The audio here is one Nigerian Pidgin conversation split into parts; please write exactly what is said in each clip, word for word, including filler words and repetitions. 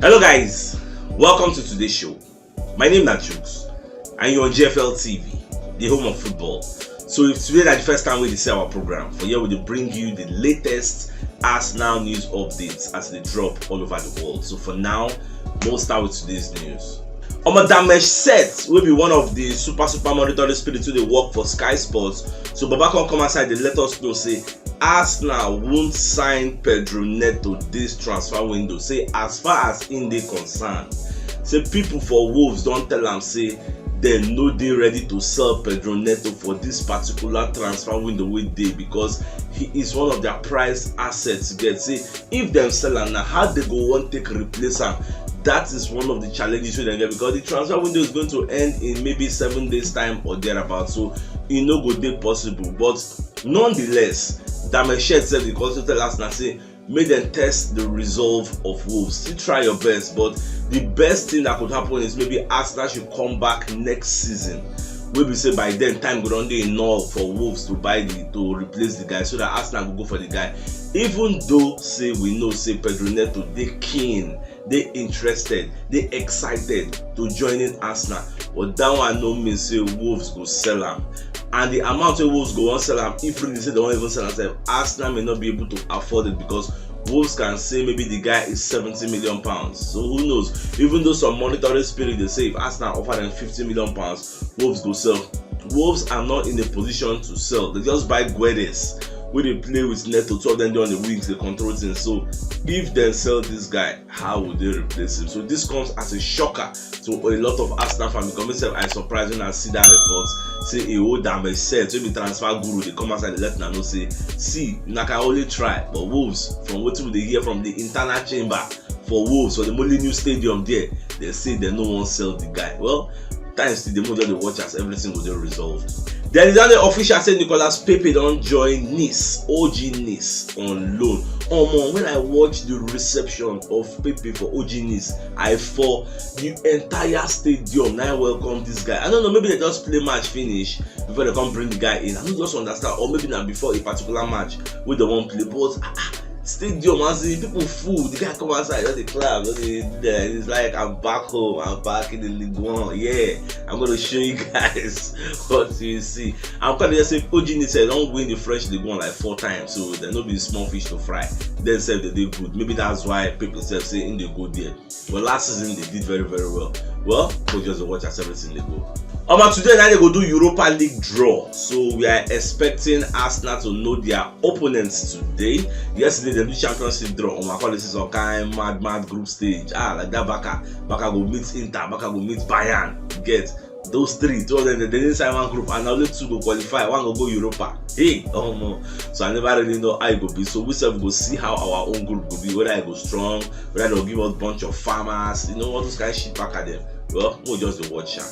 Hello guys, welcome to today's show. My name na Jukes and you're on G F L T V, the home of football. So if today na the first time we dey see our program, for here we dey bring you the latest Arsenal news updates as they drop all over the world. So for now, we'll start with today's news. Omo, Damesh Set, wey be one of the super super monitoring spirits wey dey work for Sky Sports, so Baba come come outside dey let us know say Arsenal won't sign Pedro Neto this transfer window. Say as far as im dey concerned, say people for Wolves don tell am say dem no dey ready to sell Pedro Neto for this particular transfer window wey dey, because he is one of their prized assets. You get, say if dem sell am, na how they go wan take replace am? That is one of the challenges wey dem get, because the transfer window is going to end in maybe seven days time or thereabout, so e no go dey possible. But nonetheless, Damesh Set sef dey also tell Arsenal say make dem test the resolve of Wolves. Still try your best, but the best thing that could happen is maybe Arsenal should come back next season, wey be say by then time go don dey enough for Wolves to buy the, to replace the guy, so that Arsenal go go for the guy. Even though say we know say Pedro Neto dey keen, dey interested, dey excited to joining Arsenal, but that one no mean say Wolves go sell am. And the amount wey Wolves go wan sell am, if really say they wan even sell am sef, Arsenal may not be able to afford it, because Wolves can say maybe the guy is seventy million pounds. So who knows? Even though some monitoring spirit dey say if Arsenal offer them fifty million pounds, Wolves go sell. Wolves are not in a position to sell. They just buy Guedes, wey dey play with Neto. Two of them dey on the wings, dey control things. So if dem sell this guy, how would they replace him? So this comes as a shocker to a lot of Arsenal fans, because myself, I surprised when I see that report. Say a whole Damesh Set, wey be transfer guru, dey come outside dey let una know say, see, una can only try, but Wolves, from wetin we dey hear from the internal chamber for Wolves, for the Molineux Stadium there, they say they no wan sell the guy. Well, time still dey, make we just dey watch as everything go dey resolved. Then e don dey official say Nicolas Pepe don join Nice, O G Nice on loan. Omo, when I watch the reception of Pepe for O G Nice, I fall. The entire stadium now welcome this guy. I don't know, maybe they just play match finish before they come bring the guy in. I don't just understand, or maybe na before a particular match wey they wan play. But ah, ah, stadium, as in, people full. The guy come outside, just dey clap, just dey there. It's like, "I'm back home, I'm back in the Ligue one. Yeah, I'm gonna show you guys what you see." I'm kind of just say O G Nice don win the French Ligue one like four times, so they no be small fish to fry. Dem sef dey dey good. Maybe that's why Pepe sef say im dey go there. But last season they did very, very well. Well, we just watch as everything dey go. Omo, today na they go do Europa League draw, so we are expecting Arsenal to know their opponents today. Yesterday they do Champions League draw. Omo, I call this is some kind mad, mad group stage. Ah, like that, Barca, Barca go meet Inter, Barca go meet Bayern. You get, those three, two of them, they dey inside one group, and only two go qualify. One go go Europa. Hey, omo. So I never really know how e go be. So we sef go see how our own group go be, whether e go strong, whether they'll give us bunch of farmers, you know, all those kind of shit back at them. Well, we'll just dey watch am.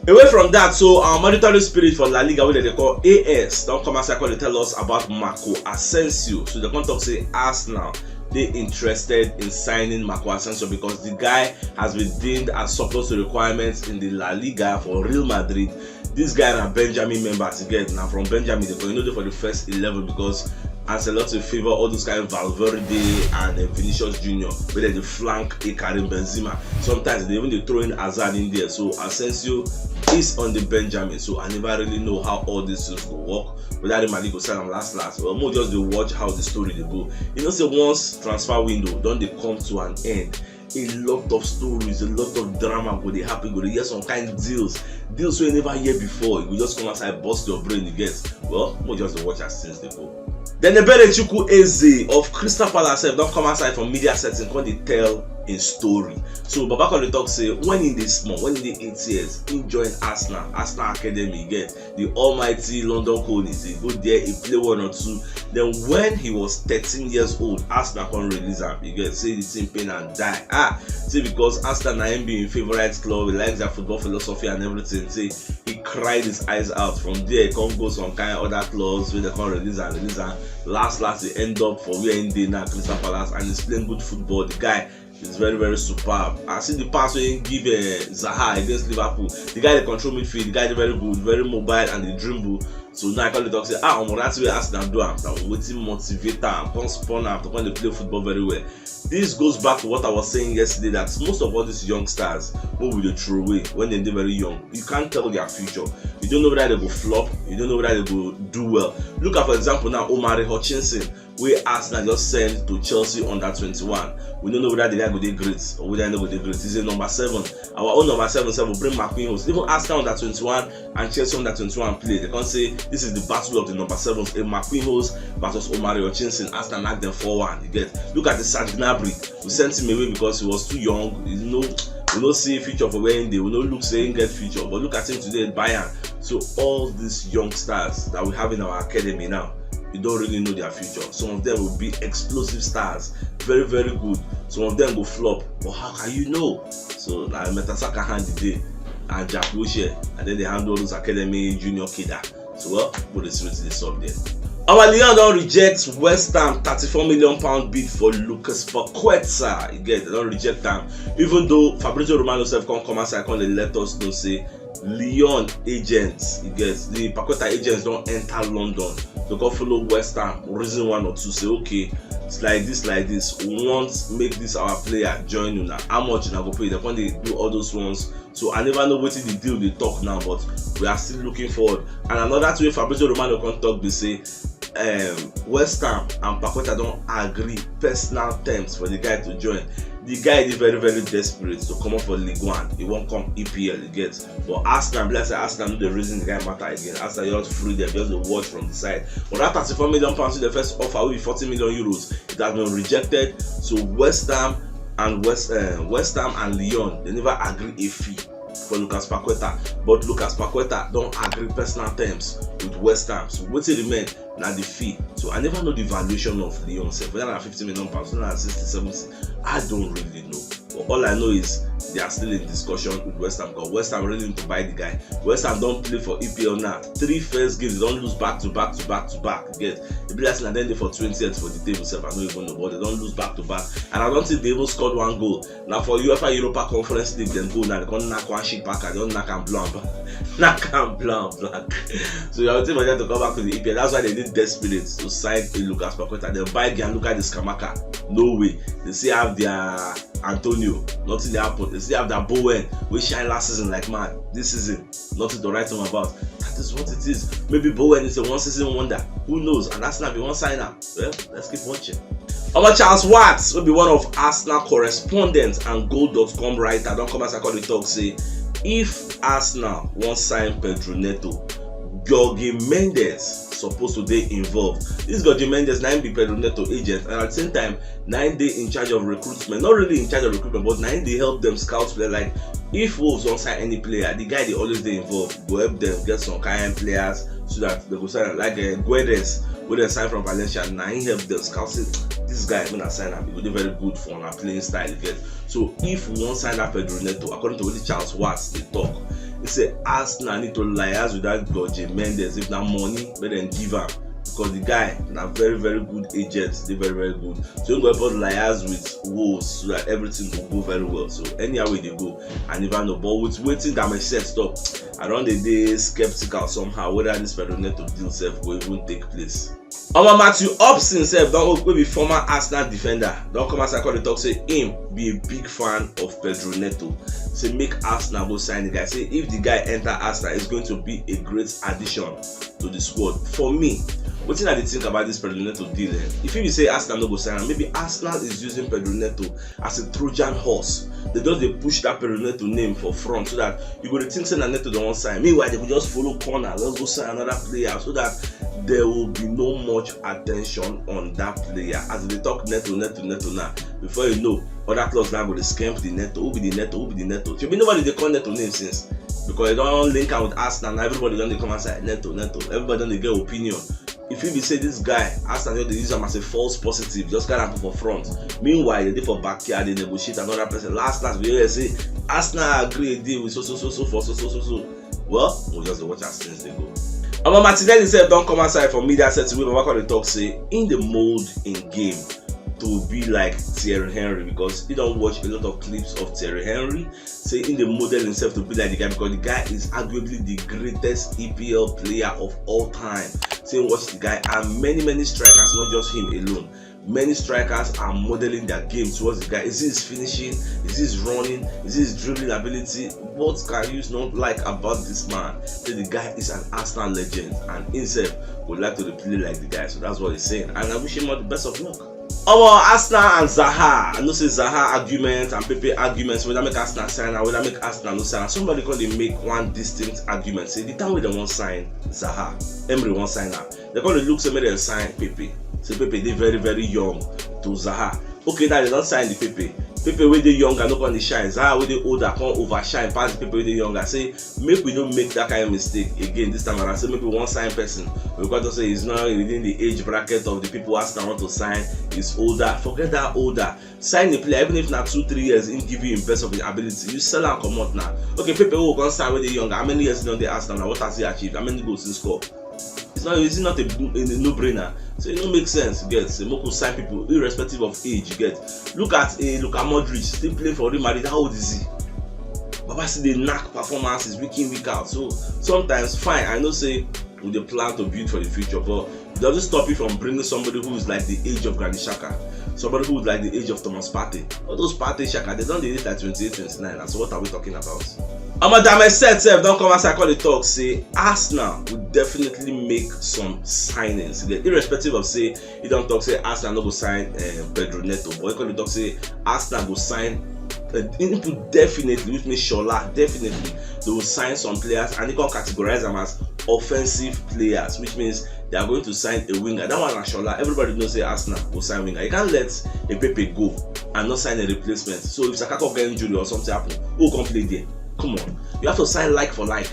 Away from that, so our monitoring spirit for La Liga, wey they call A S, don come outside come dey tell us about Marco Asensio. So they come talk say Arsenal dey interested in signing Marco Asensio because the guy has been deemed as surplus to requirements in the La Liga for Real Madrid. This guy na Benjamin member, as you get, na from Benjamin they go, you know, dey for the first eleven, because Ancelotti favor all those kind of Valverde and uh, Vinicius Junior, where they dey flank a Karim Benzema. Sometimes they even dey throw in Hazard in there. So Asensio is on the Benjamin. So I never really know how all these things go work. Whether the money go sell am last last. Well, mo just dey watch how the story dey go. You know, say once transfer window don dey come to an end, a lot of stories, a lot of drama go dey happen. Go dey hear some kind deals, deals wey you never hear before. You go just come outside, burst your brain. You get, well, mo just dey watch as things dey go. Then Eberechukwu Eze of Crystal Palace sef don come outside from media setting, come dey tell im story. So Baba come dey talk say when he dey small, when he dey eight years, he join Arsenal, Arsenal Academy. You get, the almighty London Colney. He go there, he play one or two. Then when he was thirteen years old, Arsenal come release am. You get, say the thing pain and die. Ah, say because Arsenal na him be him favourite club, he likes their football philosophy and everything. Say he cried his eyes out. From there, he come go some kind other clubs where they come release and release and last last he end up for where he dey now, Crystal Palace, and he's playing good football. The guy It's very, very superb. I see the pass wey he give uh, Zaha against Liverpool. The guy dey control midfield, the guy dey very good, very mobile and dey dribble. So now I come dey talk say, ah, omo, that way Arsenal do am. Na wetin motivate am, come spawn am to come dey play football very well. This goes back to what I was saying yesterday, that most of all these youngsters wey we dey throw away when dem dey very young, you can't tell their future. You don't know whether they go flop, you don't know whether they go do well. Look at, for example, now Omari Hutchinson, wey Arsenal just send to Chelsea under twenty-one. We no know whether the guy go dey great or whether he no go dey great. He's a number seven. Our own number seven sef go bring Marquinhos. Even Arsenal under twenty-one and Chelsea under twenty-one play. They come say this is the battle of the number sevens. A Marquinhos versus Omari Hutchinson. Arsenal knock them four one. You get? Look at the Serge Gnabry. We sent him away because he was too young. You know, we no see future for where he dey. We no look say he get future. But look at him today at Bayern. So all these young stars that we have in our academy now, you don't really know their future. Some of them will be explosive stars, very, very good. Some of them go flop. But how can you know? So na Mertesacker hand the day and Jack Wilshere, and then they handle all those academy junior kidder. So well, put the sweet this up there. Our Lyon don reject West Ham thirty-four million pound bid for Lucas Paqueta. Again, they don reject am. Even though Fabrizio Romano sef come come outside, come dey let us know say Lyon agents, you get, the Paqueta agents don enter London to go follow West Ham, reason one or two, say, okay, it's like this, like this. We want make this our player join una. How much una go pay? They come dey do all those ones. So I never know wetin the deal dey talk now, but we are still looking forward. And another thing wey Fabrizio Romano come talk be say, um, West Ham and Paqueta don agree personal terms for the guy to join. The guy dey very, very desperate to comot for League One. He wan come E P L, you get. But Arsenal, be like say Arsenal no dey reason the guy matter again. Arsenal just free them, just dey watch from the side. But that thirty-four million pounds wey they first offer, wey be forty million euros, it has been rejected. So West Ham and West uh, West Ham and Lyon, they never agree a fee for Lucas Paqueta. But Lucas Paqueta don agree personal terms with West Ham. So wetin remain na the fee. So I never know the valuation of Lyon sef, whether na fifty million pounds, whether na sixty, seventy. I don't really know. But all I know is they are still in discussion with West Ham, because West Ham really need to buy the guy. West Ham don play for E P L now. Three first games, they don lose back to back to back to back. You get? E be like say na dem dey for twentieth for the table sef. I no even know, but they don lose back to back. And I don't think they even scored one goal. Na for UEFA Europa Conference League dem go now. They come knock one shit back and don knock am blank. Knock am blank, blank. So you are waiting for them to come back to the E P L. That's why they dey desperate to sign a Lucas Paqueta. They buy Gianluca Scamacca. No way. They still have their Antonio. Nothing dey happen. They still have their Bowen, wey shine last season like mad. This season, nothing to write home about. That is what it is. Maybe Bowen is a one season wonder. Who knows? And Arsenal be wan sign am. Well, let's keep watching. Omo, Charles Watts, wey be one of Arsenal correspondents and goal dot com writer, don come outside come dey talk say if Arsenal wan sign Pedro Neto, Jorge Mendes suppose to dey involved. This Jorge Mendes na him be Pedro Neto agent, and at the same time na him dey in charge of recruitment. Not really in charge of recruitment, but na him dey help them scout player. Like, if Wolves wan sign any player, the guy dey always dey involved, go help them get some kind players so that they go sign am. Like uh, Guedes, wey dem sign from Valencia, na him help them scout say this guy, make una sign am, he go dey very good for una playing style, you get. So if we wan sign that Pedro Neto, according to wetin Charles Watts dey talk, he say Arsenal need to liaise with that Jorge Mendes. If na money, make dem give am, because the guy na very, very good agent, dey very, very good. So he go help us liaise with Wolves so that everything go go very well. So anyhow wey dey go, I never know. But with wetin that my set stop, I don dey dey skeptical somehow whether this Pedro Neto deal sef go even take place. Omo, Matthew Upson sef don, wey be former Arsenal defender, don come outside come dey talk say him be a big fan of Pedro Neto. Say make Arsenal go sign the guy. Say if the guy enter Arsenal, it's going to be a great addition to the squad. For me, wetin I dey think about this Pedro Neto deal, eh? If e be say Arsenal no go sign am, maybe Arsenal is using Pedro Neto as a Trojan horse. They just dey push that Pedro Neto name for front so that you go dey think say na Neto dem wan sign. Meanwhile, they go just follow corner, just go sign another player so that there will be no much attention on that player. As they talk Neto, Neto, Neto now, before you know, other clubs now go dey scamp the Neto. Who be the Neto? Who be the Neto? Shebi nobody dey call Neto name since, because they don link am with Arsenal. Now everybody don dey come outside Neto, Neto. Everybody don dey get opinion. If e be say this guy, Arsenal just dey use am as a false positive, just carry am put for front. Meanwhile, they dey for backyard, dey negotiate another person. Last, last, we hear say Arsenal agree a deal with so, so, so, so for so, so, so, so. Well, we'll just dey watch as things dey go. Omo, Martinelli sef don come outside for media set wey Baba come dey talk say in the mold in game. to be like Thierry Henry, because he don watch a lot of clips of Thierry Henry, say he dey model himself to be like the guy, because the guy is arguably the greatest E P L player of all time. Say watch the guy, and many, many strikers, not just him alone. Many strikers are modeling their game towards the guy. Is it his finishing? Is it his running? Is it his dribbling ability? What can you not like about this man? Say the guy is an Arsenal legend, and himself would like to play like the guy. So that's what he's saying. And I wish him all the best of luck. Omo, Arsenal and Zaha. I know say Zaha argument and Pepe arguments, whether make Arsenal sign am, whether make Arsenal no sign am. Somebody come dey make one distinct argument. Say the time wey dem wan sign Zaha, Emery wan sign am. Dem come dey look say make dem sign Pepe. Say Pepe dey very, very young to Zaha. Okay, now dem don sign the Pepe. Pepe wey dey younger no come dey shine. Zaha wey dey older come overshine pass the Pepe wey dey younger. Say make we no make that kind of mistake again this time around. Say make we wan sign person, we come talk say he's not within the age bracket of the people Arsenal want to sign. He's older. Forget that older. Sign a player, even if na two, three years, he give you him best of his ability. You sell am comot now. Okay, Pepe wey we come sign wey dey young, how many years he don dey Arsenal now? What has he achieved? How many goals he score? It's not, is it not a, a no-brainer? So it no make sense, you get? Say make we sign people irrespective of age, you get? Look at a Luka Modric, still playing for Real Madrid. How old is he? Baba still dey knack performances week in, week out. So sometimes, fine, I know say we dey plan to build for the future, but it doesn't stop you from bringing somebody who is like the age of Granit Xhaka, somebody who is like the age of Thomas Partey. All those Partey, Xhaka, dem don dey reach like twenty-eight, twenty-nine. And so what are we talking about? Omo, Dame Set sef don come outside come dey talk say Arsenal will definitely make some signings. Irrespective of say he don talk say Arsenal no go sign, eh, Pedro Neto, but he come dey talk say Arsenal go sign, eh, into definitely, which means Shola, definitely they will sign some players, and he come categorize them as offensive players, which means they are going to sign a winger. That one na Shola. Everybody knows say Arsenal go sign winger. You can't let a Pepe go and not sign a replacement. So if Saka come get injury or something happen, who come play there? Come on, you have to sign like for like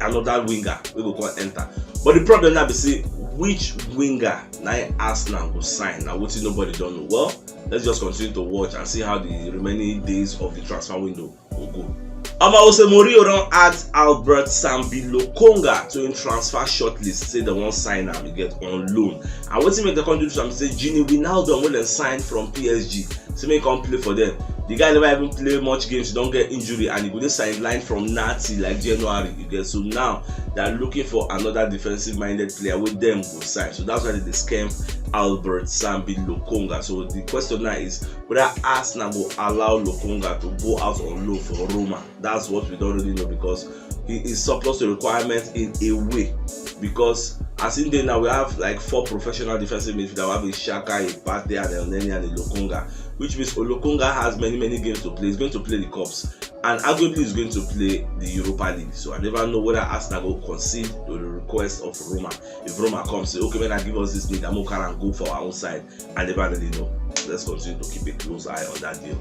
another winger wey go come enter. But the problem now be say which winger na im Arsenal go sign, na wetin nobody don know. Well, let's just continue to watch and see how the remaining days of the transfer window go go. Omo, Jose Mourinho don add Albert Sambi Lokonga to im transfer shortlist, say dem wan sign am, e get, on loan. And wetin make dem come do this one be say Gini Wijnaldum, wey dem sign from P S G, say make he come play for them. The guy never even play much games, he don get injury, and he go dey sidelined from now till like January, you get. So now they are looking for another defensive-minded player wey dem go sign. So that's why they dey scam Albert Sambi Lokonga. So the question now is whether Arsenal go allow Lokonga to go out on loan for Roma. That's what we don't really know, because he is surplus to requirements in a way. Because as in there now, we have like four professional defensive midfielders. We have Xhaka, Partey, and Elneny and Lokonga, which means Lokonga has many, many games to play. He's going to play the Cups, and arguably he's going to play the Europa League. So I never know whether Arsenal go concede to the request of Roma. If Roma come say, "Okay, man, give us this league, I'm okay and go for our own side," I never really know. Let's continue to keep a close eye on that deal.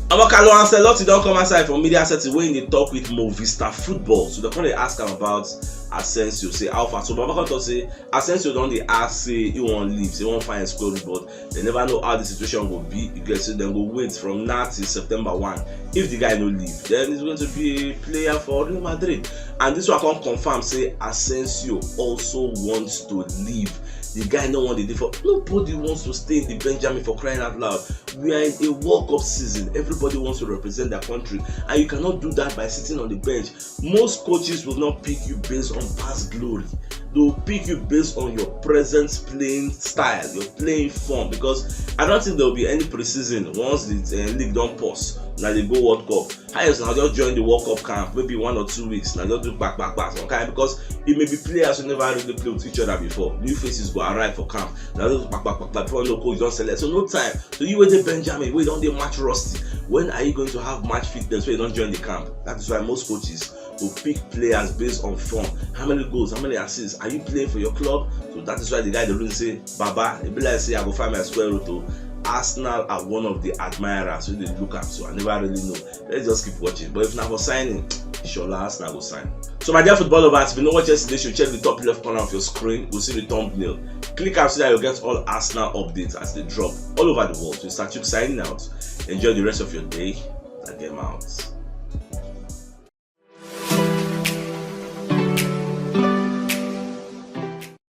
Omo, Carlo Ancelotti don come outside for media setting wey he dey talk with Movistar Football. So they come dey ask am about Asensio, say how far. So Baba come talk say Asensio don dey ask say he wan leave, say he wan find square root, but they never know how the situation go be. You get, so dem go wait from now till September one. If the guy no leave, then he's going to be a player for Real Madrid. And this one come confirm say Asensio also wants to leave. The guy no wan dey for, nobody wants to stay in the Benjamin, for crying out loud. We are in a World Cup season. Everybody wants to represent their country, and you cannot do that by sitting on the bench. Most coaches will not pick you based on past glory. They will pick you based on your present playing style, your playing form, because I don't think there will be any preseason once the, uh, league don pause. Now they go World Cup. Highest, now just join the World Cup camp, maybe one or two weeks. Now just do back, back, back, some kind, because it may be players who never really played with each other before. New faces go arrive for camp. Now just back, back, back, back. Before no coach don select, so no time. So you wey dey Benjamin, wey don dey match rusty, when are you going to have match fitness wey you don join the camp? That is why most coaches go pick players based on form. How many goals? How many assists? Are you playing for your club? So that is why the guy dey really say, "Baba, e be like say I go find my square root o." Arsenal are one of the admirers wey dey look am, so I never really know. Let's just keep watching. But if na for signing, Shola, Arsenal go sign. So my dear football lovers, if you no watch yesterday show, check the top left corner of your screen. You go see the thumbnail. Click am so that you get all Arsenal updates as they drop all over the world. So Statue signing out. Enjoy the rest of your day. I get out.